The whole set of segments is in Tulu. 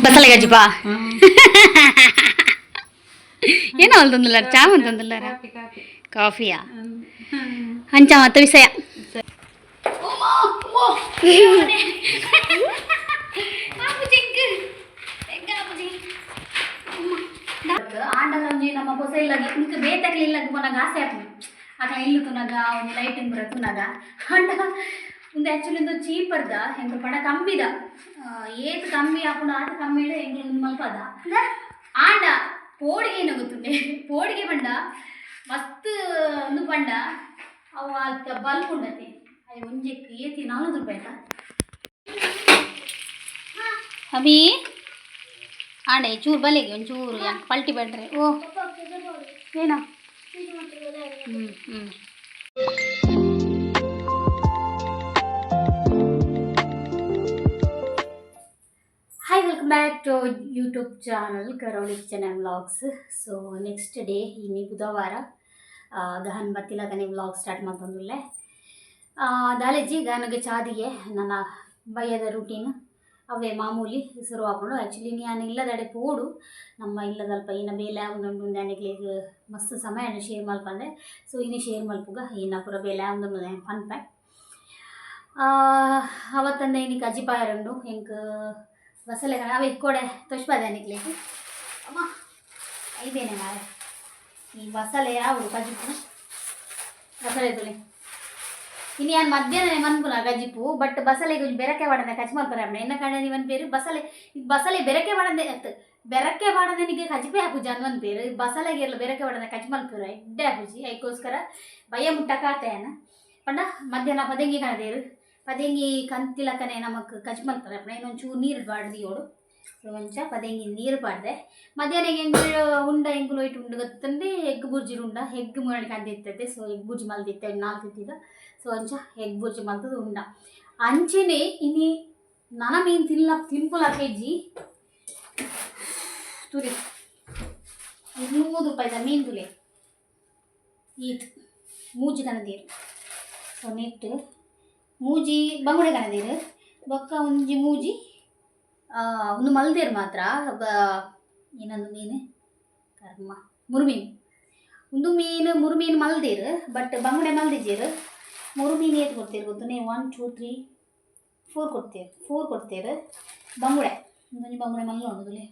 ಬಸಳೆ ಗಜ್ಜಿಪಾ ಏನೋ ಅಲ್ದೊಂದಿಲ್ಲ, ಚಾ ಅಂತಂದಿಲ್ಲ. Coffee coffee. ಕಾಫಿಯಾ? ಅಂಚ ಮತ್ತೆ ವಿಷಯ. ಆಂಡಲ ಒಂಜಿ ನಮ್ಮ ಪೊಸ ಇಲ್ಲಗೆ ಇಂಕ್ ಬೇತಕ್ಲ ಇಲ್ಲಗ್ ಪೋನಾಗ ಆಸೆ ಆಪುಂಡು. ಅಕ್ಲ ಇಲ್ಲು ತೂನಾಗ, ಒಂಜಿ ಲೈಟಿಂಗ್ ಪೂರ ತೂನಾಗ. ಆಂಡ ಉಂದು ಆ್ಯಕ್ಚುಲಿ ಉಂದು ಚೀಪರ್ದ ಎಂಕುಲು ಪಂಡ ಕಮ್ಮಿದ. ಏತ್ ಕಮ್ಮಿ ಆಪುಂಡು ಆತ ಕಮ್ಮಿಡ್ ಎಂಕುಲು ಉಂದು ಮಲ್ಪದ. ಆಂಡ ಪೋಡಿಗೆ ಏನು ಗೊತ್ತುಂಡೆ, ಪೋಡಿಗೆ ಪಂಡ ಮಸ್ತ್ ಉಂದು ಪಂಡ ಅವು ಅಲ್ತ ಬಲ್ಬ್ ಉಂಡತೆ, ಅದು ಒಂಜೆಕ್ ಏತಿ 400 ರೂಪಾಯಿ ಆಯ್ತಾ. ಅಭಿ, ಆಂಡೆ ಚೂರು ಬಲೆಗೆ ಒಂಚೂರು ಯಾಕೆ ಪಲ್ಟಿ ಬೇಡ್ರಿ. ಓ, ಏನೋ. ಹ್ಞೂ ಹ್ಞೂ. Hi, welcome back to YouTube channel Karavali Kitchen and Vlogs. So next day ಇನಿ ಬುಧವಾರ. ಗಹನ್ ಬತ್ತಿಲಗನೆ ವ್ಲಾಗ್ ಸ್ಟಾರ್ಟ್ ಮಾಡ್ತಂದುಲ್ಲೆ. ದಾಲೆಜ್ಜಿ ಗನಗೆ ಚಾದಿಗೆ ನನ್ನ ಬಯ್ಯದ ರೂಟೀನ್ ಅವೇ ಮಾಮೂಲಿ ಶುರು ಆಪುಂಡು. ಆ್ಯಕ್ಚುಲಿ ನಾನು ಇಲ್ಲದಡೆ ಪೋಡು, ನಮ್ಮ ಇಲ್ಲದಲ್ಪ ಇನ್ನ ಬೇಲೆ ಆವೊಂದುಂಡು. ನನಗೆ ಮಸ್ತ್ ಸಮಯ ಶೇರ್ ಮಲ್ಪಂದೆ. ಸೊ ಇನ್ನು ಶೇರ್ ಮಲ್ಪುಗ, ಇನ್ನ ಪೂರ ಬೇಲೆ ಆವೊಂದುಂಡು ಪನ್ಪೆ. ಅವತ್ತಂದೆ ಇನಿ ಕಜ್ಜಿಪಾಯರುಂಡು ಎಂಕ್ ಬಸಲೆ ಅವೇ ಕೊಡೆ ತೊಷ್ಪದೆ ನಿಕ್ಲೆಗ್. ಅಮ್ಮ, ಐದೇನೆ ನಾಳೆ ಈ ಬಸಲೆ ಯಾವುದು ಕಜಿಪು ಬಸಳೆ ತುಲೆ. ಇನ್ನು ಯಾನ್ ಮಧ್ಯಾಹ್ನ ಮನ್ಪುನ ಕಜಿಪು, ಬಟ್ ಬಸಲೆಗೆ ಒಂಜಿ ಬೆರಕೆ ಬಾಡಂದೆ ಕಜಿ ಮಲ್ಪರೆ ಅಪ್ಪ ಎನ್ನ ಕಡೆ ಇವನ್ ಪೇರು. ಬಸಲೆ ಬಸಲೆ ಬೆರಕೆ ಬಾಡಂದೆ ಅತ್, ಬೆರಕೆ ಬಾಡಂದೆ ನಿಗೆ ಕಜಿಪೆ ಹಾಪುಜಿ ಅನ್ವನ್ ಪೇರು. ಬಸಲೆಗೆ ಎಲ್ಲ ಬೆರಕೆ ಬಾಡಂದೆ ಕಜಿ ಮಲ್ಪುರ ಎಡ್ಡೆ ಹಾಪುಜಿ. ಐಕೋಸ್ಕರ ಬಯ್ಯ ಮುಟ್ಟ ಕಾತೆಯನ ಪಂಡ ಮಧ್ಯಾಹ್ನ ಪದೆಂಗಿ ಕಣದೇರು. ಪದೆಂಗಿ ಕಂತಿಲಕನೆ ನಮಕ್ ಕಜಿ ಮಲ್ಪರೆ ಅಪ್ಪಣ. ಇನ್ನೊಂಚೂರು ನೀರು ಬಾಡ್ದು ಯೋಡು. ಸೊ ಒಂಚ ಪದೆಂಗಿ ನೀರು ಪಾಡ್ದೆ. ಮಧ್ಯಾಹ್ನ ಎಂಗುಲು ಉಂಡ, ಎಂಗುಲು ಒಯ್ಟ್ ಉಂಡು ಗೊತ್ತಂದೆ, ಎಗ್ ಬುರ್ಜಿ ಉಂಡ. ಎಗ್ ಮುರಳಿ ಕಂದಿತ್ತತೆ. ಸೊ ಎಗ್ ಬುರ್ಜಿ ಮಲ್ದಿತ್ತೆ ನಾಲ್ಕು ತಿದ್ದ. ಸೊ ಅಂಚ ಎಗ್ ಬುರ್ಜಿ ಮಲ್ತದ ಉಂಡ. ಅಂಚೆನೆ ಇನಿ ನನ ಮೀನು ತಿನ್ಲ ತಿನ್ಪುಲ ಕೆಜಿ ತುರಿ 200 ರೂಪಾಯಿದ ಮೀನು ತುಲೆ. ಈತ್ ಮೂಜಿ ಕನದೀರು. ಸೊ ನೆಟ್ ಮೂಜಿ ಬಂಗುಡೆ ಕನದೀರು, ಬೊಕ್ಕ ಒಂಜಿ ಮೂಜಿ ಒಂದು ಮಲ್ದೇರು ಮಾತ್ರ. ಏನಂದು ಮೀನು ಕರ್ಮ, ಮುರುಮೀನು. ಒಂದು ಮೀನು ಮುರುಮೀನು ಮಲ್ದೇರು, ಬಟ್ ಬಂಗುಡೆ ಮಲ್ದಿಜೇರು. ಮುರುಮೀನು ಏತ್ ಕೊಡ್ತೀರಿ ಗೊತ್ತುನೆ? ಒನ್ ಟೂ ತ್ರೀ ಫೋರ್ ಕೊಡ್ತೀರಿ, ಫೋರ್ ಕೊಡ್ತೀರಿ. ಬಂಗುಡೆ ಒಂದೊಂದು ಬಂಗುಡೆ ಮಲ್ಲ ಉಂಡುದುಲೆ.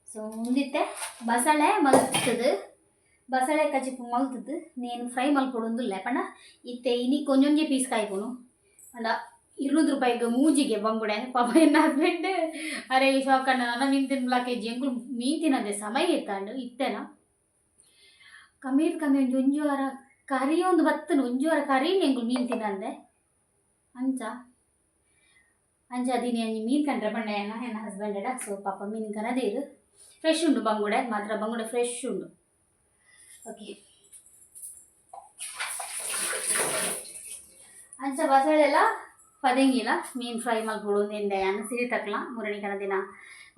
ಸೊ ಉಂದಿತ್ತೆ ಬಸಳೆ ಮಲ್ತದು, ಬಸಳೆ ಕಜಿಪು ಮಲ್ತದ್ದು. ನೇನು ಫ್ರೈ ಮಲ್ಪೊಡೊಂದುಲ್ಲೆ ಪಂಡ ಇತ್ತೆ ಇನಿ ಕೊಂಜೊಂಜಿ ಪೀಸ್ ಕಾಯ್ಪುನು. ಪಂಡ 200 ರೂಪಾಯಿಗೆ ಮೂಜಿಗೆ ಬಂಗುಡೆ. ಪಾಪ ಎನ್ನ ಹಸ್ಬೆಂಡ್ ಅರೆ ಶಾಕ್ ಅಣ್ಣ, ನನ್ನ ಮೀನು ತಿನ್ಬ್ಲಾ ಕೆಜಿ. ಎಂಕುಲು ಮೀನು ತಿನ್ನದೆ ಸಮಯ ಇತ್ತಾಂಡು. ಇತ್ತೆನ ಕಮ್ಮಿ ಕಮ್ಮಿ ಒಂಜಿ ಒಂಜಿ ವಾರ ಕರಿ ಒಂದು ಬತ್ತನು, ಒಂಜಿ ವಾರ ಕರಿ ಎಂಕುಲು ಮೀನು ತಿನ್ನಂದೆ. ಅಂಚ ಅಂಚ ಅದೀನಿ ಅಂಜಿ ಮೀನು ಕಂಡ್ರೆ ಪಂಡ ಎನ್ನ ಎನ್ನ ಹಸ್ಬೆಂಡ್. ಸೊ ಪಾಪ ಮೀನು ಕನದೇರು. ಫ್ರೆಶ್ ಉಂಡು ಬಂಗುಡೆ ಮಾತ್ರ, ಬಂಗುಡೆ ಫ್ರೆಶ್ ಉಂಡು. ಓಕೆ, ಅಂಚ ಬಸಳೆಲ್ಲ ಪದೆಂಗಿಲ ಮೀನು ಫ್ರೈ ಮಲ್ಪೊಡು ಎಂದೆ ಅನ್ನ ಸಿರಿ ತಕ್ಲ ಮುರಣಿ ಕನದಿನ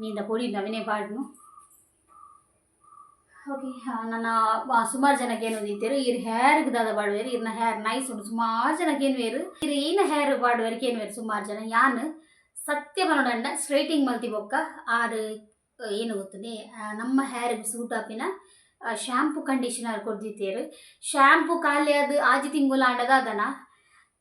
ಮೀನ್ದ ಪೊಡಿ ನವಿನೇ ಪಾಡ್ನು. ಓಕೆ, ನನ್ನ ಸುಮಾರು ಜನಕ್ಕೆ ಏನು ಇತ್ತೆರು, ಇರ್ ಹೇರ್ಗೆ ದಾದ ಬಾಡುವೇರು, ಇರ್ನ ಹೇರ್ ನೈಸ್ ಉಂಟು. ಸುಮಾರು ಜನಕ್ಕೆ ಏನು ವೇರು, ಇರ್ ಏನ ಹೇರ್ ಬಾಡುವೇರು ಏನು ವೇರು ಸುಮಾರು ಜನ. ಯಾನ್ ಸತ್ಯ ಪನೊಡಂಡ ಸ್ಟ್ರೈಟಿಂಗ್ ಮಲ್ತಿ ಬೊಕ್ಕ ಆರು ಏನು ಗೊತ್ತುಂಡೆ, ನಮ್ಮ ಹೇರ್ಗೆ ಸೂಟ್ ಆಪಿನ ಶಾಂಪು ಕಂಡೀಷನರ್ ಕೊಡ್ದಿತ್ತೇರು. ಶಾಂಪು ಖಾಲಿ ಅದು ಆಜಿ ತಿಂಗುಲ ಆಂಡದ ಅದನ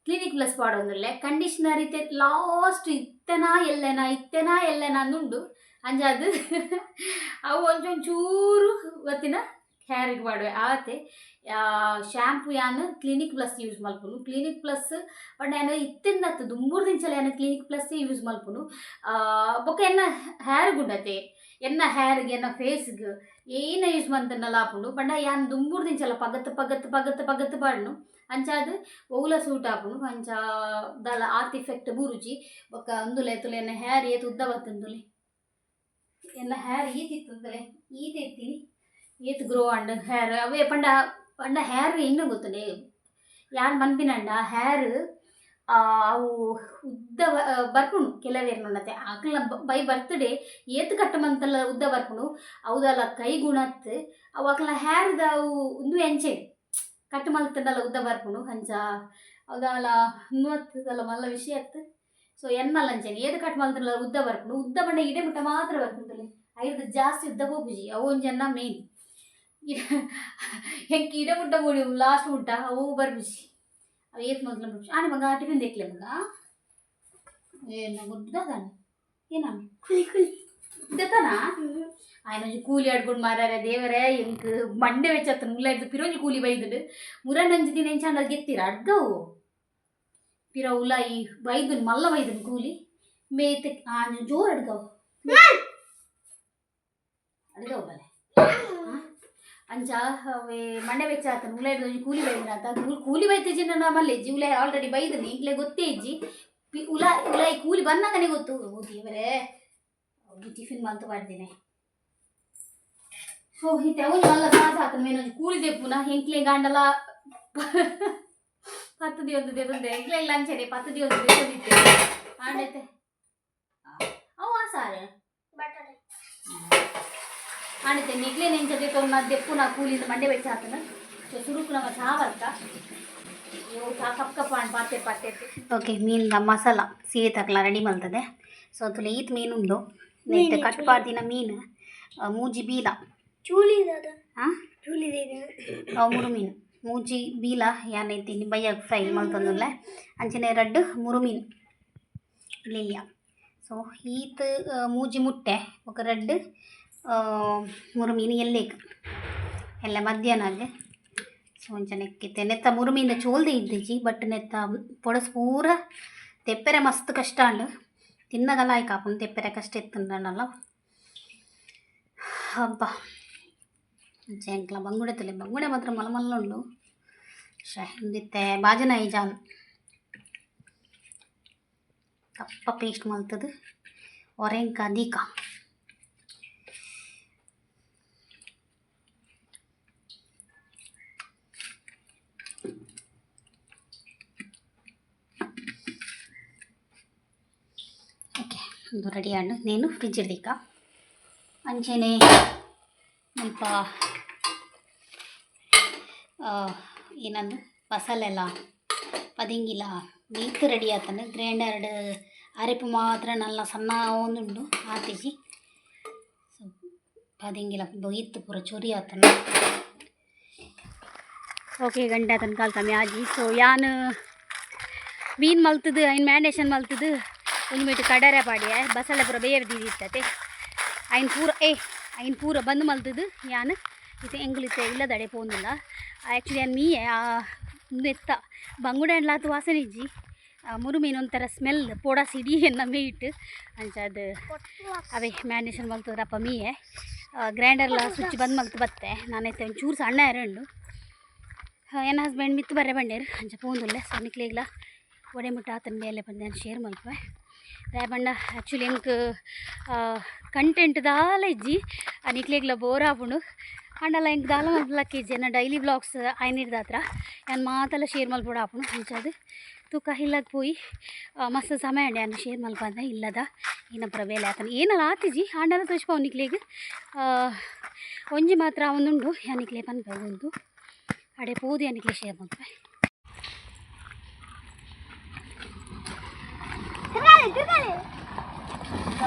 ಕ್ಲಿನಿಕ್ ಪ್ಲಸ್ ಪಾಡೊಂದುಲ್ಲೆ. ಕಂಡೀಷನರ್ ಇತ್ತೆ ಲಾಸ್ಟ್ ಇತ್ತೆನಾ ಎಲ್ಲೆನಾ ಇತ್ತೆನಾ ಎಲ್ಲೆನಾ ಅಂದುಂಡು. ಅಂಜಾದ್ ಅವು ಒಂಚೊಂಚೂರು ಗೊತ್ತಿನ ಹೇರಿಗೆ ಪಾಡುವೆ ಆತೆ. ಶಾಂಪು ಯಾನ್ ಕ್ಲಿನಿಕ್ ಪ್ಲಸ್ ಯೂಸ್ ಮಲ್ಪುನು. ಕ್ಲಿನಿಕ್ ಪ್ಲಸ್ ಪಂಡ ಯಾನ್ ಇತ್ತಿಂದತ್ತು ದುಂಬುರ್ದಿಂಚಲ ಯಾನ್ ಕ್ಲಿನಿಕ್ ಪ್ಲಸ್ ಯೂಸ್ ಮಲ್ಪುನು. ಬೊಕ್ಕ ಎನ್ನ ಹೇರ್ ಗುಂಡತೆ, ಎನ್ನ ಹೇರ್ಗೆ ಎನ್ನ ಫೇಸ್ಗೆ ಏನ ಯೂಸ್ ಮಂತಂಡಲ ಆಪುಂಡು. ಪಂಡ ಯಾನ್ ದುಂಬುರ್ದಿಂಚಲ ಪಗತ್ ಪಗತ್ ಪಗತ್ ಪಗತ್ ಪಾಡ್ನು. ಅಂಚಾದ್ ಒವುಲ ಸೂಟ್ ಆಪುಂಡು. ಅಂಚ ದಾಲ ಆತ್ ಇಫೆಕ್ಟ್ ಬೂರುಜಿ. ಬೊಕ್ಕ ಅಂದುಲೆ ತುಲೆ ಎನ್ನ ಹೇರ್ ಏತ್ ಉದ್ದ ಬತ್ತುಂದುಲೆ. ಎನ್ನ ಹೇರ್ ಈತ್ ಇತ್ತುಂದುಲೆ, ಈತ್ ಇತ್ತೀನಿ, ಏತ್ ಗ್ರೋ ಅಂಡ್ ಹೇರ್ ಅವೇ. ಪಂಡ ಪಂಡ ಹೇರ್ ಇನ್ನು ಗೊತ್ತುಂಡೆ ಯಾನ್ ಪನ್ಪಿನಂಡ, ಹೇರ್ ಅವು ಉದ್ದ ಬರ್ಪುಂಡು ಕೆಲವೇರ್ ನೋಡತ್ತೆ. ಅಕ್ಲ್ನ ಬೈ ಬರ್ತ್ಡೇ ಏತ್ ಕಟ್ಟ ಮಂತಲ್ಲ ಉದ್ದ ಬರ್ಪುಂಡು. ಅವುದಲ್ಲ ಕೈ ಗುಣತ್ ಅವು ಅಕ್ಲ್ನ ಹೇರ್ದ ಅವು ಉಂದು ಎಂಚೆ ಕಟ್ ಮಲ್ತಂಡಲ ಉದ್ದ ಬರ್ಪುಂಡು. ಅಂಚ ಅವುದಾಲ ಉಂದು ಅತ್ತದಲ್ಲ ಮಲ್ಲ ವಿಷಯ ಅತ್ತು. ಸೊ ಎನ್ನಲ್ಲಂಚೆನೆ ಏದು ಕಟ್ ಮಲ್ತಲ್ಲ ಉದ್ದ ಬರ್ಪುಂಡು ಉದ್ದ ಬಣ್ಣ ಇಡೆ ಮುಟ್ಟ ಮಾತ್ರ ಬರ್ಪುಂಡು ಐದು ಜಾಸ್ತಿ ಉದ್ದ ಪೋಪುಜಿ ಅವು ಒಂಜನ್ನ ಮೇನ್ ಹೆಂಗೆ ಇಡೆ ಮುಟ್ಟ ಬೋಡಿ ಲಾಸ್ಟ್ ಮುಟ್ಟ ಅವು ಬರ್ಪುಜಿ ಅವು ಏತ್ ಮಲ್ತಲ ಬರ್ಪುಜಿ ಆನೆ ಮಗ ಟಿಫಿನ್ ದೆಕ್ಲೆ ಮಗ ಏನ ಗುಡ್ಡದಾನೆ ಏನ ಕುಲಿ ಕುಲಿ ದೆತ್ತನಾ ఆయన ಒಂಜಿ ಕೂಲಿ ಅಡ್ಗೊಂಡು ಮಾರಾರೆ ದೇವರೇ ಎಂಕ್ ಮಂಡೆ ವೆಚ್ಚತ್ತನ ಮುಲ್ಲ ಇದ್ದು ಪಿರೊಂಜಿ ಕೂಲಿ ಬೈದುಂಡು ಮುರನಂಜಿ ದಿನ ಎಂಚಾಂಡ ಗೆತ್ತೀರ ಅಡ್ಗವು ಪಿರ ಉಲಾಯಿ ಬೈದುನ್ ಮಲ್ಲ ಬೈದುನ್ ಕೂಲಿ ಮೇತ್ ಆಂಜ ಜೋರು ಅಡ್ಗವು ಅಡ್ಗವು ಬಲೆ ಅಂಚ ಅವೇ ಮಂಡೆ ವೆಚ್ಚ ಆತನ ಉಲ್ಲ ಇದ್ದು ಒಂಜಿ ಕೂಲಿ ಬೈದಿನ ಆತ ಕೂಲಿ ಬೈತಿಜ್ಜಿ ನನ್ನ ಮಲ್ಲೆಜ್ಜಿ ಉಲಾಯಿ ಆಲ್ರೆಡಿ ಬೈದನಿ ಇಂಕ್ಲೆ ಗೊತ್ತೇ ಇಜ್ಜಿ ಉಲಾ ಉಲಾಯಿ ಕೂಲಿ ಬಂದಾಗನೇ ಗೊತ್ತು ಓ ದೇವರೇ ಟಿಫಿನ್ ಮಲ್ತು ಪಾಡ್ದಿನಿ. ಸೊ ಇತ್ತೆ ಒಂಜಿ ಮಲ್ಲ ಸಾಸ ಆತನ ಮೇನ್ ಒಂಜಿ ಕೂಲಿ ದೆಪ್ಪುನ ಎಂಕ್ಲೆ ಗಾಂಡಲ ಪತ್ತು ದಿವಸ ದೆತ್ತೊಂದೆ ಎಂಕ್ಲೆ ಇಲ್ಲ ಅಂಚನೆ ಪತ್ತು ದಿವಸ ದೆತ್ತೊಂದಿತ್ತೆ ಆಂಡೈತೆ ಅವು ಆ ಸಾರೆ ಬಟಾಟೆ. ಆಂಡೈತೆ ನಿಗ್ಲೆ ನೆಂಚ ದೆತ್ತೊಂದು ದೆಪ್ಪುನ ಕೂಲಿಂದ ಮಂಡೆ ಬೆಚ್ಚ ಆತನ. ಸೊ ಸುರುಕು ನಮ್ಮ ಚಾ ಬರ್ತ ಇವು ಚಾ ಕಪ್ ಕಪ್ ಆಂಡ್ ಪಾತೆ ಪಾತೆ. ಓಕೆ, ಮೀನ್ದ ಮಸಾಲ ಸೀರೆ ತಕ್ಲ ರೆಡಿ ಮಲ್ತದೆ. ಸೊ ತುಲೆ ಈತ್ ಮೀನು ಉಂಡು. ಮೀನು. ಕಟ್ ಪಾಡ್ದಿನ ಮೀನು ಮೂಜಿ ಬೀಲ. ಚೂಲಿ ದಾದ? ಹಾಂ. ಚೂಲಿ ದೇವಿನ. ಅವು ಮುರು ಮೀನು ಮೂಜಿ ಬೀಲ ಯಾನೈತಿ ಬಯ್ಯಾಗ ಫ್ರೈ ಮಲ್ತೊಂದುಲ್ಲೆ. ಅಂಚನೆ ರಡ್ಡ್ ಮುರು ಮೀನು ಲಿಲ್ಯ. ಸೊ ಈತ್ ಮೂಜಿ ಮುಟ್ಟೆ ಬೊಕ ರಡ್ಡ್ ಮುರು ಮೀನು ಎಲ್ಲೇಕ್ ಎಲ್ಲ ಮಧ್ಯಾಹ್ನ. ಸೊ ಅಂಚನೆ ಇತ್ತೆ ನೆತ್ತ ಮುರು ಮೀನು ಚೋಲ್ದೆ ಇದ್ದಿಜಿ, ಬಟ್ ನೆತ್ತ ಪೊಡಸ್ ಪೂರ ತೆಪ್ಪೆರೆ ಮಸ್ತ್ ಕಷ್ಟ ಅಂಡು. ತಿನ್ನಗಲ ಆಯ್ಕಾಪುಂಡು ತೆಪ್ಪೆರೆ ಕಷ್ಟ ಇತ್ತುಂಡಲ್ಲ. ಅಬ್ಬಾ, ಅಂಚೆ ಎಂಕ್ಲ ಬಂಗುಡೆ ತುಲೆ. ಬಂಗುಡೆ ಮಾತ್ರ ಮಲ್ಲ ಮಲ್ಲ ಉಂಡು. ಶೇ ಉಂದಿತ್ತೆ ಬಾಜನ ಐಜಾನ್ ಕಪ್ಪ ಪೇಸ್ಟ್ ಮಲ್ತದು ಒರೆಂಕ ದೀಕ. ಓಕೆ, ಒಂದು ರೆಡಿ ಆಂಡ್ నేను ಫ್ರಿಜ್ ದೀಕ. ಅಂಚೆನೆ ಮುಲ್ಪ ಏನಂದು ಮಸಾಲೆಲ್ಲ ಪದಿಂಗಿಲ ಮೀತ್ ರೆಡಿ ಆತಂಡು. ಗ್ರೈಂಡರ್ಡ್ ಅರೆಪು ಮಾತ್ರ ನಲ್ಲ ಸಣ್ಣ ಒಂದುಂಡು ಆತಿಜಿ. ಸೊ ಪದಿಂಗಿಲ ಬೊಯ್ತು ಪೂರ ಚೊರಿ ಆತಂಡು. ಓಕೆ, ಗಂಟೆ ಆತನ ಕಾಲ್ ಕಮ್ಮಿ ಆಜಿ. ಸೊ ಯಾನ್ ಮೀನು ಮಲ್ತದು ಐನ್ ಮ್ಯಾರಿನೇಷನ್ ಮಲ್ತದು ಒಂಜಿ ಮೀಟ್ ಕಡರೆ ಪಾಡಿಯೆ. ಬಸಳೆ ಪೂರ ಬೇರೆ ದೀದಿತ್ತತೆ. ಐನ್ ಪೂರ ಏ ಐನ್ ಪೂರ ಬಂದ್ ಮಲ್ತದು ಯಾನ್ ಇತ್ತೆ ಎಂಗುಲು ಇತ್ತೆ ಇಲ್ಲದಡೆ ಪೋಂದುಲ್ಲ. ಆ್ಯಕ್ಚುಲಿ ಯಾನ್ ಮೀಯೆ ಉಂದು ಎತ್ತ ಬಂಗುಡೆ ಅಂಡ್ಲಾತ್ ವಾಸನೆ ಇಜ್ಜಿ. ಮುರು ಮೀನು ಒಂಥರ ಸ್ಮೆಲ್ ಪೋಡ ಸಿಡಿ ಎನ್ನ ಮೇಯ್ಟ್. ಅಂಚ ಅದು ಅವೇ ಮ್ಯಾರಿನೇಷನ್ ಮಲ್ತದ್ರಪ್ಪ ಮೀಯೆ ಗ್ರೈಂಡರ್ಲ ಸ್ವಿಚ್ ಬಂದ್ ಮಲ್ತು ಬತ್ತೆ. ನಾನೈತೆ ಒಂಚೂರು ಸಣ್ಣ ಉಂಡು. ಎನ್ನ ಹಸ್ಬೆಂಡ್ ಮಿತ್ತು ಬರ್ರೆ ಬಂಡೇರು. ಅಂಚ ಪೋಂದುಲ್ಲೆ. ಸೊ ನಿಕ್ಲೆಗ್ಲ ಒಡೆ ಮುಟ್ಟ ಆತನ ಮೇಲೆ ಬಂದು ನಾನು ಶೇರ್ ಮಲ್ಪುವೆ. ದಾಯೆ ಪಂಡ ಆ್ಯಕ್ಚುಲಿ ಎಂಕ್ ಕಂಟೆಂಟ್ ದಾಲ ಇಜ್ಜಿ, ನಿಕ್ಲೆಗ್ಲ ಬೋರ್ ಆಪುಂಡು. ಆಂಡಲ ಎಂಕ್ ದಾಲ ಮಲ್ಪಲಕ್ಕ ಇಜ್ಜಿ. ಎನ್ನ ಡೈಲಿ ವ್ಲಾಗ್ಸ್ ಆಯ್ನಿಡ್ದಾತ್ರ ಯಾನ್ ಮಾತೆಲ್ಲ ಶೇರ್ ಮಲ್ಪೊಡು ಆಪುಂಡು. ಅಂಚಾದ್ ತೂಕ ಇಲ್ಲಗ್ ಪೋಯಿ ಮಸ್ತ್ ಸಮಯ ಅಂಡೆ ಯಾನ್ ಶೇರ್ ಮಲ್ಪಂದೆ. ಇಲ್ಲದ ಇನ್ನ ಪೂರ ಬೇಲೆ ಆತನ ಏನಲ ಆತಿಜಿ. ಆಂಡಲ ತೋಜ್ಪಾವು ನಿಕ್ಲೆಗ್. ಒಂಜಿ ಮಾತ್ರ ಒಂದುಂಡು ಯಾನ್ ನಿಕ್ಲೆ ಪನ್ಪೆ. ಉಂದು ಅಡೆ ಪೋದು ಯಾನ್ ನಿಕ್ಲೆ ಶೇರ್ ಮಲ್ಪುವೆ. ತಿರ್ಗಾಲೆ ತಿರ್ಗಾಲೆ.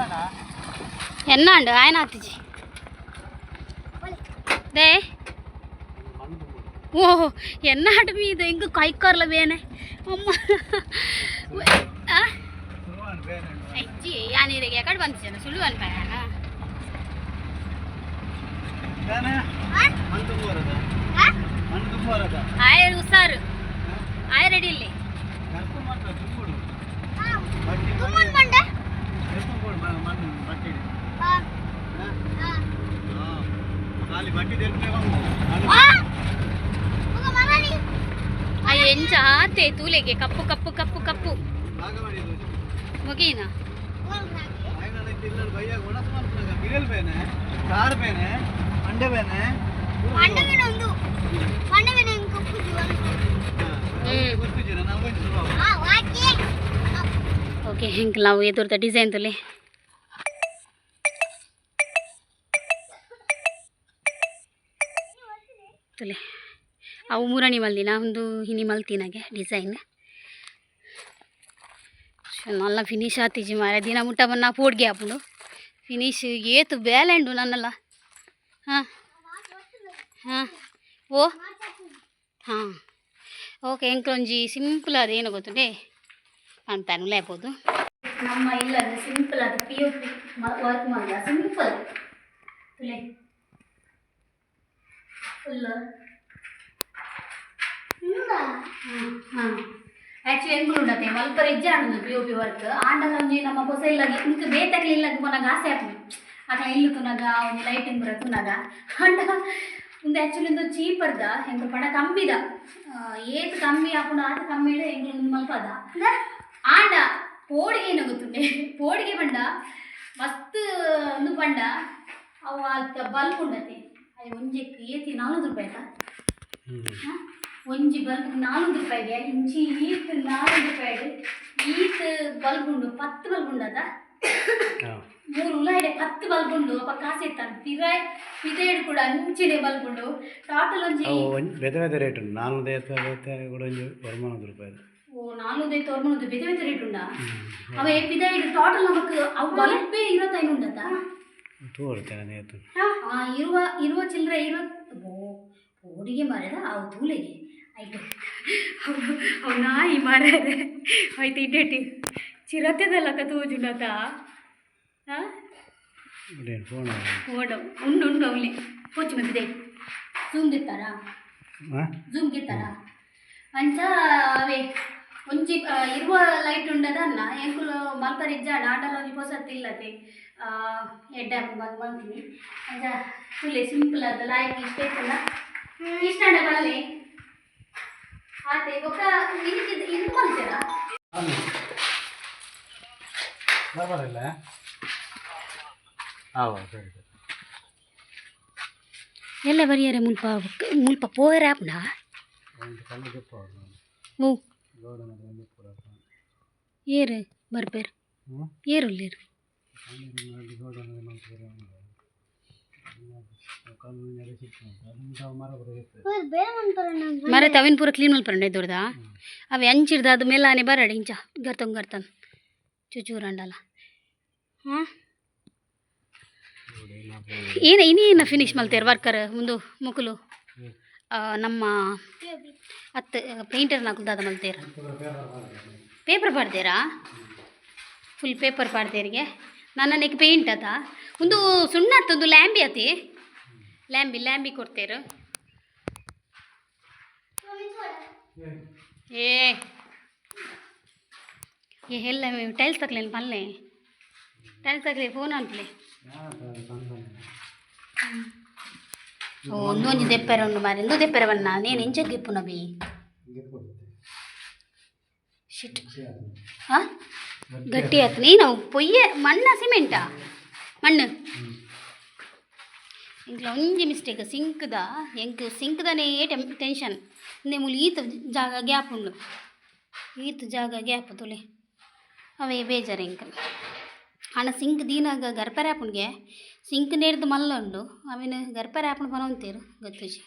ಎನ್ನಾಂಡು ಆಯನ ಆತಿಜಿ they. ಓ ಎನ್ನಾಡು ಮೀದು ಎಂಕ್ ಕೈಕಾರ್ಲ ಬೇನೆ ಅಮ್ಮ. ಇಜ್ಜಿ, ಯಾನ್ ಇರೆಗ್ ಎಕಡೆ ಬಂತಿಜನ ಸುಳ್ಳು ಅನ್ಪಾಯನ. ಆಯ ಹುಷಾರು ಆಯ ರೆಡಿ ಇಲ್ಲಿ. ತುಮ್ಮನ್ ಬಂಡೆ. ಹಾ ಹಾ. ಮಗ ಮರಳಿ. ಅಯ್ಯ ಎಂಚ ಆತೆ ತೂಲೆಗೆ ಕಪ್ಪು ಕಪ್ಪು ಕಪ್ಪು ಕಪ್ಪು ಮುಗೀನ. ಮಂಡವೇನ ಒಂದು ಮಂಡವೇನ ಕಪ್ಪು ಜೀವನ. ಹಾ ವಾಕಿ. ಓಕೆ, ಹಿಂಗೆ ನಾವು ಎದುರ್ದ ಡಿಸೈನ್ ತುಲೆ. ತುಲೆ ಅವು ಮೂರಣಿ ಮಲ್ದಿನ ಒಂದು ಹಿನಿ ಮಲ್ತಿನಾಗೆ ಡಿಸೈನ್. ನಲ್ಲ ಫಿನಿಶ್ ಆತಿಜಿ ಮಾರೆ. ದಿನ ಮುಟ್ಟ ಬನ್ನ ಪೋಡ್ಗೆ ಆಪುಂಡು. ಫಿನಿಶ್ ಏತು ಬೇಲೆ ಉಂಡು ನನ್ನಲ್ಲ. ಹಾಂ ಹಾಂ ಓ ಹಾಂ ಓಕೆ. ಎಂಕ್ಲೊಂಜಿ ಸಿಂಪಲ್ ಅದು ಏನು ಗೊತ್ತುಂಡೆ ಪನ್ಪೆನು ಲೇಪೋದು. ನಮ್ಮ ಇಲ್ಲ ಸಿಂಪಲ್ ಅದು ಪಿಒಪಿ ವರ್ಕ್ ಮಾಡ ಸಿಂಪಲ್ ತುಲೆ ಫುಲ್. ಹಾಂ, ಆ್ಯಕ್ಚುಲಿ ಎಂಕುಲು ಉಂಡತೆ ಮಲ್ಪ ಇಜ್ಜೆ ಆಂಡು ಪಿಒಪಿ ವರ್ಕ್. ಆಂಡಲ ಒಂಜಿ ನಮ್ಮ ಪೊಸ ಇಲ್ಲಗೆ ಇಂಕ್ ಬೇತಕ್ಲೆ ಇಲ್ಲಗ್ ಪೋನಾಗ ಆಸೆ ಆಪುಂಡು. ಅಕ್ಲ ಇಲ್ಲು ತೂನಾಗ, ಒಂಜಿ ಲೈಟಿಂಗ್ ಪೂರ ತೂನಾಗ. ಆಂಡ ಉಂದು ಆ್ಯಕ್ಚುಲಿ ಒಂದು ಚೀಪರ್ದ ಎಂಕುಲು ಪಂಡ ಕಮ್ಮಿದ. ಏತ್ ಕಮ್ಮಿ ಆಪುಂಡು ಆತ್ ಕಮ್ಮಿಡ್ ಎಂಕುಲು ಉಂದು ಮಲ್ಪದ. ಆಂಡ ಪೋಡಿಗೆ ಏನು ಗೊತ್ತುಂಡೆ? ಪೋಡಿಗೆ ಪಂಡ ಮಸ್ತ್ ಉಂದು ಪಂಡ ಅವು ಅಲ್ತ ಬಲ್ಬ್ ಉಂಡತೆ. ಅದು ಒಂಜೆಕ್ ಏತಿ? 400 ರೂಪಾಯಿ ಆಯ್ತಾ? ಹ? ಒಂಜಿ ಬಲ್ಬ್ 400 ರೂಪಾಯಿಗೆ. ಇಂಚಿ ಈತ್ 400 ರೂಪಾಯಿ. ಈತ್ ಬಲ್ಬ್ ಉಂಡು, 10 ಬಲ್ಬ್ ಉಂಡದ. ಮೂರು ಉಲಾಯಿಡೆ 10 ಬಲ್ಬ್ ಉಂಡು. ಅಪ್ಪ ಕಾಸು ಇತ್ತಾನೆ ಪಿರ ಪಿದೇಡು ಕೂಡ ಅಂಚಿನೆ ಬಲ್ಬ್ ಉಂಡು. ಟೋಟಲ್ ಒಂಜಿ ಅವು ಒಂಜಿ ಬೇತೆ ಬೇತೆ ರೇಟ್ ಉಂಟು. ನಾಲ್ನೂರ ಐವತ್ತು ಕೂಡ, ಒಂಜಿ 900 ರೂಪಾಯಿ. ಓ, ನಾಲ್ನೂರ ತೋರ್ಮುಂದು ಬೇತೆ ಬೇತೆ ರೇಟ್ ಉಂಡಾ ಅವೇ? ಪಿದಾಯಿಡು ಟೋಟಲ್ ನಮಕ್ ಅವು ಬಲ್ಬೇ 25 ಉಂಡತ. ತೋರ್ತೇನೆ ಏತು. ಆ ಇರುವ ಇರುವ ಚಿಲ್ಲರೆ ಇರುವ. ಓ, ಪೋಡಿಗೆ ಮಾರ್ಯದ ಅವು ತೂಲೆಗೆ ಆಯ್ತು. ಅವು ನಾಯಿ ಮಾರ್ಯಾರೆ. ಆಯ್ತು, ಇಡ್ಡೇಟಿ ಚಿರತೆದಲ್ಲಕ್ಕ ತೋಜುಂಡತ. ಹಾಂ. ಫೋನ್. ಓಡ ಉಂಡು ಉಂಡು ಅವಲಿ ಪೋಚು ಬಂದಿದೆ. ಝೂಮ್ ಗೆತ್ತಾರಾ? ಹಾಂ. ಝೂಮ್ ಗೆತ್ತಾರಾ? ಅಂಚ ಅವೇ ಒಂಜಿ ಇರುವ ಲೈಟ್ ಉಂಡದ ಅನ್ನ. ಎಂಕುಲು ಮಲ್ಪರ ಇಜ್ಜಾಡ. ಆಂಡಲ ಒಂಜಿ ಪೊಸತ್ತು ಇಲ್ಲತೆ ಎಡ್ಡೆ ಮಲ್ತೀನಿ. ಅಂಚ ತುಲೆ ಸಿಂಪಲ್ ಅದ ಲಾಯ್ಕ್ ಇಷ್ಟ ಇತ್ತಲ್ಲ. ಇಷ್ಟ ಅಂಡ ಬಳಲೆ ಆತೆ. ಬೊಕ್ಕ ಇದಕ್ಕೆ ಇದು ಮಲ್ತೀರಾ? ಬರಬರಲ್ಲ. ಹಾಂ, ಸರಿ ಸರಿ. ಎಲ್ಲ ಬರಿಯರೆ ಮುಲ್ಪ ಮುಲ್ಪ ಪೋಯರೆ ಆಪುಂಡಾ? ಒಂದು ಕಣ್ಣು ಕೆಪ್ಪ. ಓ. ಗೋಡ ಒಂದು ಪೂರ. ಏರು ಬರ್ಪೇರು? ಹ್ಞೂ. ಏರುಲ್ಲೇರು? ಗೋಡ ಕಣ್ಣು ಸಿಕ್ತು ಮರ ಬರ. ಮರ ತವಿನ ಪೂರ ಕ್ಲೀನ್ ಮಲ್ಪರಂಡ ಇದ್ದೋರ್ದ. ಅವೆ ಅಂಚಿರ್ದ ಅದು ಮೇಲಾನೆ ಬರಡಿ. ಇಂಚ ಗರ್ತಂಗ್ ಗರ್ತನ್ ಚುಚೂರಂಡಲ. ಹಾಂ, ಏನ ಇನ್ನೇನು ಫಿನಿಶ್ ಮಲ್ತೇರು ವರ್ಕರ್ ಮುಂದು ಮುಕುಲು? ನಮ್ಮ ಅತ್ತು ಪೇಂಟರ್ ದಾದ ಮಲ್ತೇರು? ಪೇಪರ್ ಪಾಡ್ತೇರಾ? ಫುಲ್ ಪೇಪರ್ ಪಾಡ್ತೇರಿಗೆ. ನನ್ನ ನೆಕ್ ಪೇಂಟ್ ಅತ. ಒಂದು ಸುಣ್ಣ ಅತ್ತು, ಒಂದು ಲ್ಯಾಂಬಿ ಅತಿ. ಲ್ಯಾಂಬಿ ಲ್ಯಾಂಬಿ ಕೊಡ್ತೇರು. ಏ ಏ ಎಲ್ಲ ಟೈಲ್ಸ್ ತಕ್ಲೇನು ಪಲ್ಲೆ? Tiles ತಕ್ಲೆ phone ಅನ್ಪ್ಲೆ. ಓ, ಒಂದೊಂಜಿ ದೆಪ್ಪರೆ ಉಂಡು ಮಾರೆ. ಒಂದು ದೆಪ್ಪರೆ ಬಣ್ಣ ನೇನು ಇಂಚ ಗಿಪ್ಪುನ ಬಿ. ಶಿಟ್. ಹಾಂ, ಗಟ್ಟಿ ಆಯ್ತು. ನೀನು ಪೊಯ್ಯೆ ಮಣ್ಣ ಸಿಮೆಂಟಾ? ಮಣ್ಣು. ಎಂಕ್ಲ ಒಂಜಿ ಮಿಸ್ಟೇಕ್ ಸಿಂಕ್ದ. ಎಂಕ್ ಸಿಂಕ್ದನೇ ಟೆನ್ಷನ್. ಇಂದೆ ಮೂಲು ಈತ ಜಾಗ ಗ್ಯಾಪ್ ಉಂಡು, ಈತ್ ಜಾಗ ಗ್ಯಾಪ್ ತುಲೆ. ಅವೇ ಬೇಜಾರು ಎಂಕ್. ಆಂಡ ಸಿಂಕ್ ದೀನಾಗ ಗರ್ಪರೆ ಆಪುಂಡ್ಗೆ. ಸಿಂಕ್ ನೇರ್ದು ಮಲ್ಲ ಉಂಡು. ಅವಿನ ಗರ್ಪರೆ ಆಪುಂಡು ಪನೊಂತೇರು ಗೊತ್ತುಜಿ.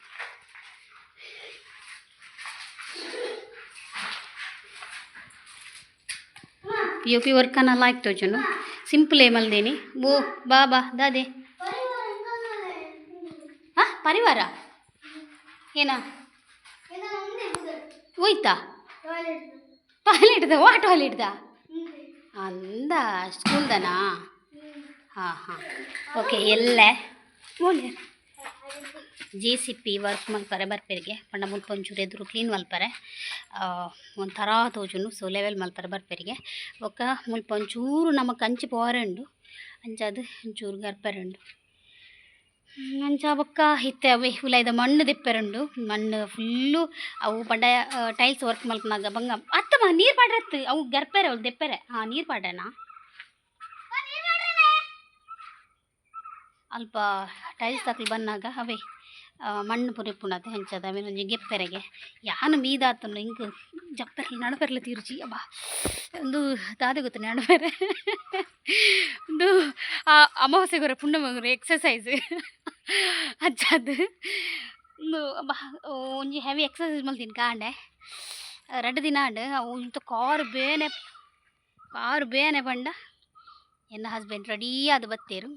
ಪಿಒಪಿ ವರ್ಕನ್ನ ಲಾಯ್ಕ್ ತೋಜುಂಡು. ಸಿಂಪಲ್ ಮಲ್ದೇನಿ. ಓ ಬಾ ಬಾ ದಾದೆ. ಹಾಂ, ಪರಿವಾರ ಏನಾ? ಹೋಯ್ತಾ ಟಾಯ್ಲೆಟ್ದ? ವಾ, ಟಾಯ್ಲೆಟ್ದ ಅಂದ ಸ್ಕೂಲ್ದನಾ? ಹಾಂ ಹಾಂ, ಓಕೆ. ಎಲ್ಲ ಜೆಸಿಪಿ ವರ್ಕ್ ಮಲ್ಪರೆ ಬರ್ಪೆರಿಗೆ. ಪಂಡ ಮುಲ್ಪ ಒಂಚೂರು ಎದುರು ಕ್ಲೀನ್ ಮಲ್ಪರೆ ಒಂಥರ ತೋಜುಂಡು. ಸೊ ಲೆವೆಲ್ ಮಲ್ಪರೆ ಬರ್ಪೆರಿಗೆ. ಬೊಕ್ಕ ಮುಲ್ಪ ಒಂಚೂರು ನಮ್ಮ ಕಂಚಿ ಪೋರೆ ಉಂಡು. ಅಂಚಾದ್ ಒಂಚೂರು ಗರ್ಪೆರೆ ಉಂಡು. ಅಂಚ ಬೊಕ್ಕ ಇತ್ತೆ ಅವೇ ಉಲಾಯ್ದ ಮಣ್ಣು ದೆಪ್ಪೆರುಂಡು. ಮಣ್ಣು ಫುಲ್ಲು ಅವು ಪಂಡ ಟೈಲ್ಸ್ ವರ್ಕ್ ಮಲ್ಪುನಗ ಬಂಗ ಅತ್ತಮ್ಮ. ನೀರು ಪಾಡ್ರತ್ತು ಅವು ಗರ್ಪೆರೆ ಅವು ದೆಪ್ಪೆರೆ. ಹಾಂ, ನೀರು ಪಾಡ್ರೆನಾ? ಅಲ್ಪ ಟೈಲ್ಸ್ ತಕ್ಲು ಬನ್ನಾಗ ಅವೇ ಮಣ್ಣು ಪೂರ ಇಪ್ಪುಂಡತೆ. ಅಂಚದ ಅವೇನೊಂಜಿ ಗೆಪ್ಪೆರೆಗೆ ಯಾನ್ ಮೀದಾತುಂಡು. ಇಂಕ್ ಜಪ್ಪೆರ್ಲ ನಡಪೆರ್ಲ ತೀರ್ಚಿ. ಅಬ್ಬಾ, ಒಂದು ದಾದ ಗೊತ್ತು ನಡಪೆರೆ. ಒಂದು ಆ ಅಮಾವಾಸ್ಯೆಗೊರ ಪುಣ್ಣಮಗುರ ಎಕ್ಸಸೈಸ್ ಅಂಚಾದ್. ಉಂದು ಅಬ್ಬಾ, ಒಂಜಿ ಹೆವಿ ಎಕ್ಸಸೈಸ್ ಮಲ್ತೀನಿ ಕಾಂಡೆ. 2 ದಿನ ಆಂಡ್. ಅವು ಇಂತ ಕಾರ್ ಬೇನೆ. ಕಾರು ಬೇನೆ ಪಂಡ ಎನ್ನ ಹಸ್ಬೆಂಡ್ ರೆಡಿ ಆದ್ ಬತ್ತೇರು.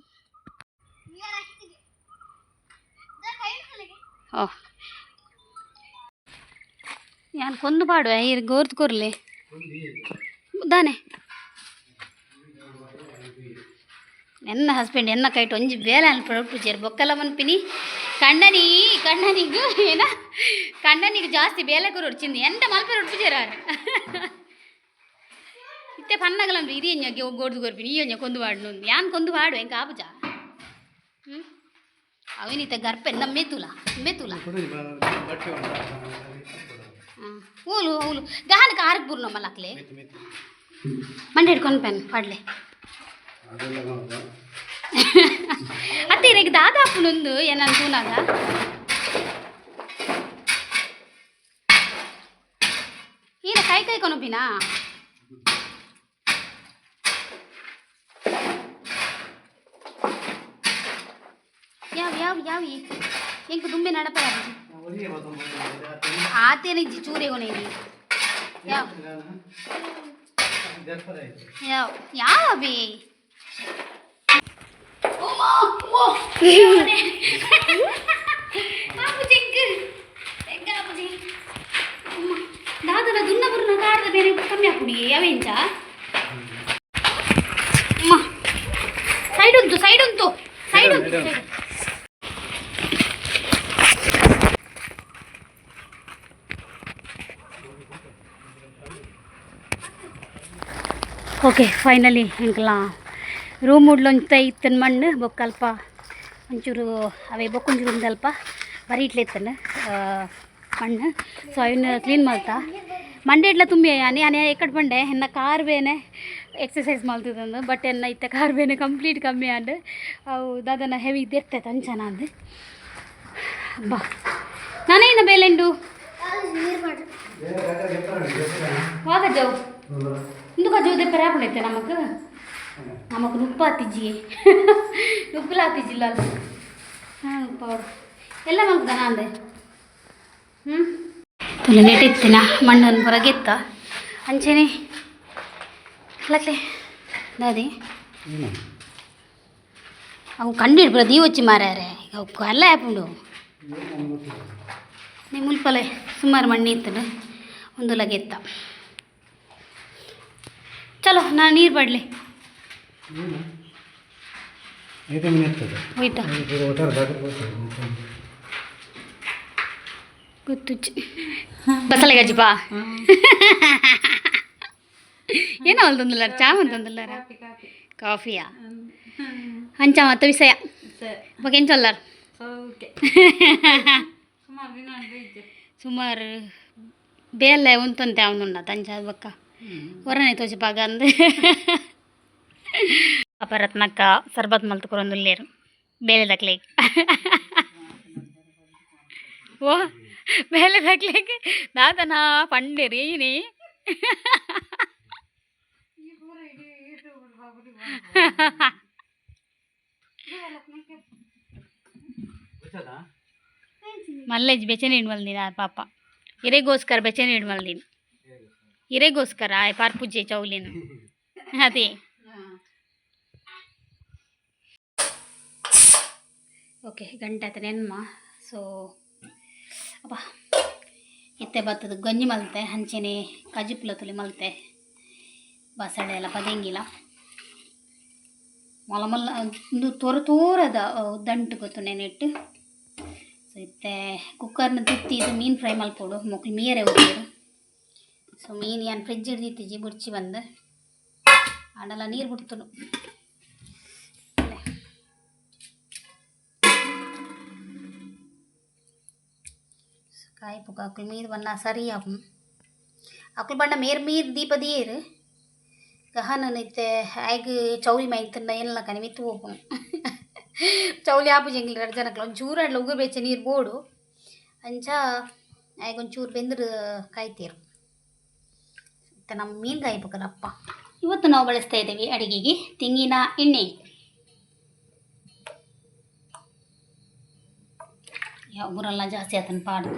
ಓ ಯಾನ್ ಕೊಂದು ಪಾಡುವೆ ಇರ್ ಗೋರ್ದು ಕೊರ್ಲೆ ದಾನೆ. ಎನ್ನ ಹಸ್ಬೆಂಡ್ ಎನ್ನ ಕೈಟ್ ಒಂಜಿ ಬೇಲೆ ಅನ್ಪುಜೆರ್ ಬೊಕ್ಕಲ ಮನ್ಪಿನಿ ಕಂಡನಿ ಕಂಡನಿಗ್ ಏನ ಕಂಡನಿಗ್ ಜಾಸ್ತಿ ಬೇಲೆ ಕೊರೊಡ್ಚಿಂದು ಎಂತ ಮಲ್ಪೆರೆ ಉಡ್ಪುಜೆರ್ ಆರ್. ಇತ್ತೆ ಪನ್ನಗಲ ಇರಿ ಎಂಜ ಗೋರ್ದು ಕೊರ್ಪಿನಿ ಈ ಒಂಜ ಕೊಂದು ಪಾಡ್ನು ಯಾನ್ ಕೊಂದು ಪಾಡುವೆ ಎಂಕ್ ಆಪುಜ. ಅವಿನಿತ ಗರ್ಪೆ ನಮ್ಮ ಮೆತುಲ ಮೆತುಲ ಓಲು ಓಲು ಗಹನ ಕಾರಕ್ ಬುರ್ನ ಮಲ್ಲಕ್ಲೆ ಮಂಡೆ ಹಿಡ್ಕೊಂಡು ಪೆನ್ ಪಾಡ್ಲೆ. ಅತ್ತೆ ಇರೆಗ್ ದಾದಾಪುನೊಂದು ಏನನ್ ತೂನಾಗ ಈನ ಕೈ ಕೈ ಕೊನಪಿನಾ? ಯಾವ ಯಾವ ಯಾವ ಎಂಕ್ ದುಂಬೆ ನಡಪ ಆತೇನ ಇಜ್ಜಿ ಚೂರೆ ಕೊನೇನಿ ಯಾವ ಯಾವ ಯಾವ ಬಿ ದಾದನ ದುನ್ನ ಬುರ್ನ ಕಾಡ್ದ ಬೇರೆ ಕಮ್ಮಿ ಆಪುಡಿ ಅವೆಂಚ ಅಮ್ಮ ಸೈಡ್ ಉಂಟು ಸೈಡ್ ಉಂಟು ಸೈಡ್ ಉಂಟು. ಓಕೆ ಫೈನಲಿ ಎಂಕಲ ರೂಮ್ ಉಡ್ಲೊಂತ ಇತ್ತನ್ ಮಣ್ಣು ಬೊಕ್ಕ ಅಲ್ಪ ಒಂಚೂರು ಅವೇ ಬೊಕ್ಕೊಂಚೂರು ಉಂದಲ್ಪ ಬರೀ ಇಟ್ಲೆ ಇತ್ತನ್ ಮಣ್ಣು. ಸೊ ಅವಿನ ಕ್ಲೀನ್ ಮಲ್ತ ಮಂಡೆ ಇಡ್ಲ ತುಂಬಿ ಯಾನೆ ಯಾನೆ ಎಕ್ಕಡ್ ಪಂಡೆ ಎನ್ನ ಕಾರ್ ಬೇನೆ ಎಕ್ಸಸೈಸ್ ಮಲ್ತದಂದು ಬಟ್ ಎನ್ನ ಇತ್ತೆ ಕಾರ್ ಬೇನೆ ಕಂಪ್ಲೀಟ್ ಕಮ್ಮಿ ಆಂಡ್ ಅವು ದಾದನ ಹೆವಿ ದೆರ್ತೈತೆ ಅಂಚನ ಅಂದ್ ಬಾ ನಾನೇನ ಬೇಲೆಂಡು ವಾಗ ಜಾವು ಇಂದು ಜೋ ದೆಪ್ಪರೆ ಆಪುಂಡೈತೆ ನಮಕ್ ನಮಕ್ ನುಪ್ಪು ಆತಿಜ್ಜಿ ನುಪ್ಪುಲ ಆತಿಜ್ಜಿಲ್ಲ ಹಾಂ ಉಪ್ಪು ಎಲ್ಲ ಮಲ್ಪುದನ ಅಂದೆ. ಹ್ಞೂ ತುಲೆ ನೆಟ್ಟಿತ್ತಿನ ಮಣ್ಣನ್ನು ಹೊರಗೆತ್ತ ಅಂಚೆನೆ ಲಕ್ಲೆ ದಾದಿ ಅವು ಕಂಡು ದೀವೊಚ್ಚಿ ಮಾರ್ಯಾರೆ ಅವು ಕಲ್ಲ ಆಪುಂಡು ನೀ ಮುಲ್ಪಲೆ ಸುಮಾರು ಮಣ್ಣು ಇತ್ತನು ಒಂದು ಲಗೆತ್ತ. ಚಲೋ ನಾನು ನೀರು ಬಡಲಿ. ಹೋಯ್ತಾ ಗೊತ್ತುಚ್ಚಿ ಬಸಳೆ ಗಜ್ಜಿಪಾ ಏನೋ ಅಲ್ದೊಂದುಲ್ಲಾರ ಚಾ ಅಂತಂದುಲ್ಲಾರ ಕಾಫಿಯಾ ಅಂಚ ಮತ್ತ ವಿಷಯ ಬೊಕ ಎಂಚೊಲ್ಲಾರ್ ಸುಮಾರು ಬೇಲೆ ಉಂತೊಂತೆ ಅವನುಂಡ ಅಂಚ ಬೊಕ್ಕ ಹೊರನೆ ತೋಜಿಪಾಗ ಅಂದ್ ಅಪರತ್ನಕ್ಕ ಸರ್ಬತ್ ಮಲ್ತ್ ಕೊರೊಂದುಲ್ಲೆರ್ ಬೇಲೆ ದಕ್ಲೆಗ್ ಓ ಬೇಲೆ ದಕ್ಲೆಗ್ ದಾದನ ಪಂಡೆರ್ ಏನಿ ಮಲ್ಲೆಜ್ ಬೆಚನೆ ಮಲ್ದಿನ ಪಾಪ ಇರೆಗೋಸ್ಕರ ಬೆಚನೆ ಮಲ್ದಿನ ಇರೆಗೋಸ್ಕರ ಆಯ್ ಪಾರ್ಪುಜೆ ಚೌಲಿನ ಅದೇ. ಓಕೆ ಗಂಟೆ ಆತ ನೆನ್ಮ. ಸೊ ಅಪ್ಪ ಇತ್ತೆ ಬತ್ತದ ಗಂಜಿ ಮಲ್ತೆ ಅಂಚೆನೆ ಕಜಿಪುಲ ತುಲಿ ಮಲ್ತೆ ಬಸಳೆ ಎಲ್ಲ ಪದೆಂಗಿಲ್ಲ ಮೊಲ ಮಲ್ಲ ಒಂದು ತೋರ ತೋರದ ದಂಟು ಗೊತ್ತು ನೆನೆಟ್ಟು. ಸೊ ಇತ್ತೆ ಕುಕ್ಕರ್ನ ತಿತ್ತಿ ಇದು ಮೀನು ಫ್ರೈ ಮಲ್ಪೊಡು ಮೊಕ್ಲು ಮೀಯರೆ ಹೋಗ್ತೀರು. ಸೊ ಮೀನು ಯಾನ್ ಫ್ರಿಜ್ ಹಿಡ್ದಿತ್ತಿಜಿ ಬುಡ್ಚಿ ಬಂದು ಆಂಡಲ ನೀರು ಬಿಡ್ತನು. ಕಾಯಿ ಪುಕ್ಕ ಅಕ್ಲು ಮೀದು ಬಣ್ಣ ಸರಿ ಆಪುಂಡು ಅಕ್ಲು ಬಣ್ಣ ಮೇರ್ ಮೀರ್ ದೀಪ ದೀಯೆರ್ ಗಹನ ಇತ್ತೆ ಆಯ್ಗ್ ಚೌಲಿ ಮೈತಂಡ ಏನ್ಲ ಕನಿ ಮಿತ್ತು ಪೋಪುಂಡು ಚೌಲಿ ಆಪುಜಿ ಎಂಕ್ಲೆ ರಡ್ಡ್ ಜನಕ್ಲ ಒಂಚೂರು ಆಂಡಲ ಉಗುರು ಬೆಚ್ಚ ನೀರು ಬೋಡು ಅಂಚ ಆಯ್ಗ್ ಒಂಚೂರು ಬೆಂದ್ರೆ ಕಾಯ್ತೇರು. ಇತ್ತೆ ನಮ್ಮ ಮೀನು ಕಾಯ್ಬೇಕಲ್ಲಪ್ಪ. ಇವತ್ತು ನಾವು ಬಳಸ್ತಾ ಇದ್ದೀವಿ ಅಡಿಗೆಗೆ ತೆಂಗಿನ ಎಣ್ಣೆ. ಯಾವ ಊರೆಲ್ಲ ಜಾಸ್ತಿ ಆತನ ಪಾಡು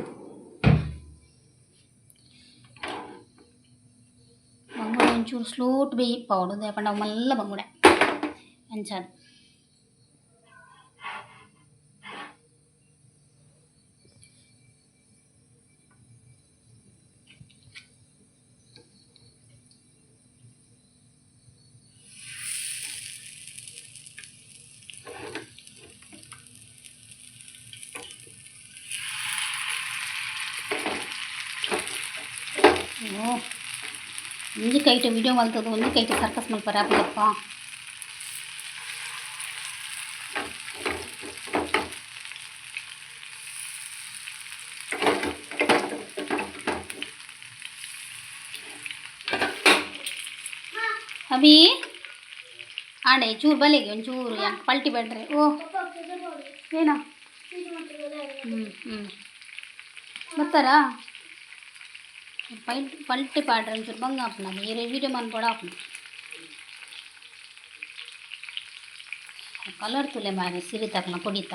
ಒಂಚೂರು ಸ್ಲೋಟ್ ಬೇಯಿಪಾವಡು ದಾಯೆ ಅವು ಮಲ್ಲ ಬಂಗುಡೆ ಅಂಚಾದ್. ಓ ಒಂಜಿ ಕೈಟ್ ವಿಡಿಯೋ ಮಲ್ತದು, ಒಂಜಿ ಕೈಟ್ ಸರ್ಕಸ್ ಮಲ್ಪರೆ ಆಪುಜಪ್ಪ. ಅಭಿ ಆಂಡೆ ಚೂರು ಬಲೆಗೆ ಒಂಚೂರು ಯಾಕೆ ಪಲ್ಟಿ ಬೇಡ್ರಿ. ಓ ಏನಾ? ಹ್ಞೂ ಹ್ಞೂ ಬರ್ತಾರಾ? ಪಲ್ಟಿ ಪಲ್ಟಿ ಪಾಡ್ರೆ ಒಂಚೂರು ಬಂಗ ಆಪುಂಡು. ಈರೆ ವೀಡಿಯೋ ಮನ್ಪೊಡು ಆಪುಂಡು. ಕಲರ್ ತೂಲೆ ಮಾರ್ರೆ ಸಿರಿತಾಕ್ನ ಕೊಡಿತ.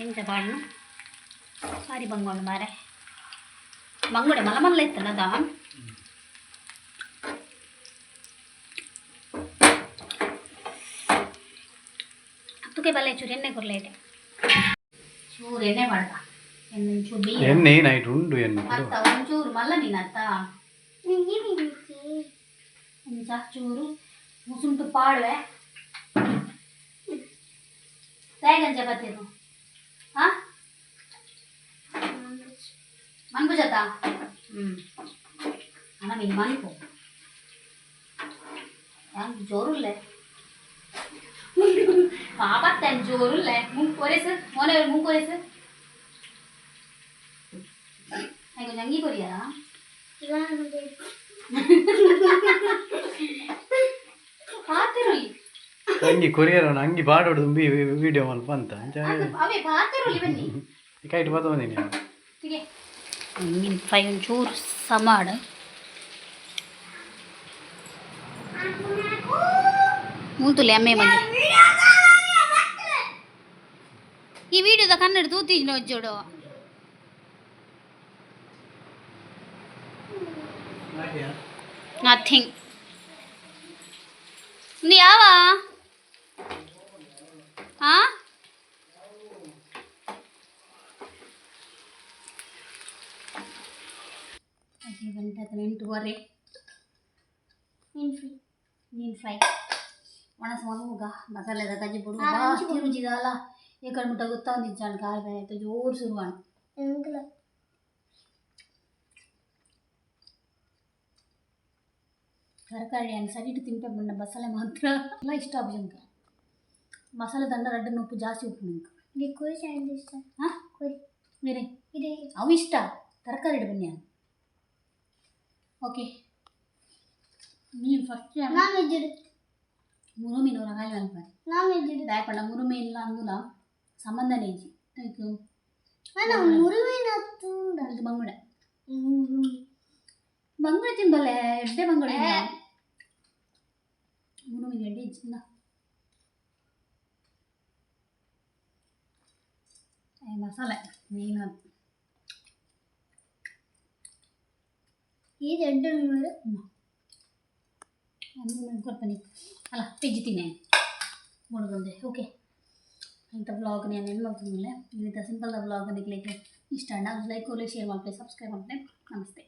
ಎಂಚ ಪಾಡ್ನು? ಬಾರಿ ಬಂಗೋಂಡು ಮಾರೆ. ಬಂಗುಡೆ ಮಲ್ಲ ಮಲ್ಲ ಇತ್ತಲ್ಲ. ತುಕೆ ಬಲ್ಲೆ ಚೂರು ಎಣ್ಣೆ ಕೊರ್ಲೇಟೆ. ಚೂರು ಎಣ್ಣೆ ಮಾಡ್ದ, ಎಣ್ಣೆ ಒಂಚೂರು ಬೇಯ. ಎಣ್ಣೆ ನೈಟ್ ಉಂಡು ಎಣ್ಣೆ ಕೊಡು. ಅತ್ತ, ಒಂಚೂರು ಮಲ್ಲ ಮೀನು ಅತ್ತ. ಅಂಚ ಚೂರು ಮುಸುಂಟು ಪಾಡುವೆ. ದಾಯೆಗಂಚ ಬತ್ತೀರು? ಹಾ, ಮನ್ಪುಜತ? ಹ್ಞೂ, ಅಣ್ಣ ಮೀನು ಮನ್ಪು. ಯಾನ್ ಜೋರುಲ್ಲೆ ಪಾಪತ್ತನ್ ಜೋರುಲ್ಲೆ. ಮುಂಕ್ ಕೊರೆಸು ಮೋನೆ, ಮುಂಕ್ ಕೊರೆಸು. కొంచెం అంగి కొరియారా? ಪಾತಿರುಲಿ. ಅಂಗಿ ಕೊರಿಯರ್ ಅಂಗಿ ಪಾಡೋಡು ತುಂಬಿ ವಿಡಿಯೋ ಮಲ್ಪ ಅಂತ ಅಂಚ. ಅವೇ ಪಾತಿರುಲಿ, ಬನ್ನಿ. ಕೈಟ್ ಬತ್ತ ಬಂದೀನಿ. ಮೀನು ಫ್ರೈ ಒಂಚೂರು ಸಮಾಡು. ಮೂತುಲೆ ಅಮ್ಮೆ ಮಂದಿ. ಈ ವಿಡಿಯೋದ ಕನ್ನಡ ತೂತಿಜ್ನ ಒಜ್ಜೋಡು. ನಥಿಂಗ್. ಒಂದು ಯಾವ ಆ ಗಂಟೆ ಆಯ್ತು, 8:30. ಮೀನು ಫ್ರೈ ಒಣಸ ಮಲ್ಪುಗ. ಮಸಾಲೆದ ಕಜ್ಜಿ ಪೊಡು ಬಾಸ್ತಿ ರುಚಿದಾಲ. ಈ ಕಡೆ ಮುಟ್ಟ ಗೊತ್ತಾಂದಿಜ್ಜಾಂಡ್. ಕಾಯಿ ಆಯ್ತು, ಜೋರು ಶುರುವಾಂಡ್. ತರಕಾರಿ ಏನು ಸರಿಟು ತಿಂಪೆ ಬಣ್ಣ ಬಸಳೆ ಮಾತ್ರ ಎಲ್ಲ ಇಷ್ಟ ಆಪುಜಂಕ. ಮಸಾಲೆ ದಂಡ ರಡ್ಡನ್ನು ಉಪ್ಪು ಜಾಸ್ತಿ ಉಪ್ಪು ನಿಂಕ. ಹಾಂ, ಬೇರೆ ಅವು ಇಷ್ಟ. ತರಕಾರಿ ಇಡು ಬನ್ನಿ. ಓಕೆ, ಮೀನು ಫಸ್ಟ್ ಮುರು ಮೀನು ರಂಗಾಲಿ ಮಲ್ಪರೆ. ದಾಯೆ ಪಂಡ ಮುರು ಮೀನ್ಲ ಅಂದುಲ ಸಂಬಂಧನೇ ಇಜ್ಜಿ ಐಕ್. ಇದು ಬಂಗುಡೆ. ಬಂಗುಡೆ ತಿಂಬಲ್ಲೆ, ಎಡ್ಡೆ ಬಂಗುಡೆ. ಮುರು ಮೀನು ಎಡ್ಡೆ ಇಜ್ಜಿಂದ. ಮಸಾಲೆ ಮೇನ್ ಅದು. ಇದು ಎಡ್ಡೆ. ಕೊರ್ಪನಿ ಅಲ್ಲ ಪಿಜ್ಜಿ ತಿನ್ನೆ ಬಂದೆ. ಓಕೆ, ಇಂಥ ವ್ಲಾಗ್ ನಾನು ಏನು ಮಾಡ್ತೀನಿ. ಇಂಥ ಸಿಂಪಲ್ ವ್ಲಾಗ್ ನಿಕ್ಲೆಗ್ ಇಷ್ಟ ಲೈಕ್ ಕೊರ್ಲೆ, ಶೇರ್ ಮಾಡ್ತೆ, ಸಬ್ಸ್ಕ್ರೈಬ್ ಮಾಡ್ತೆ. ನಮಸ್ತೆ.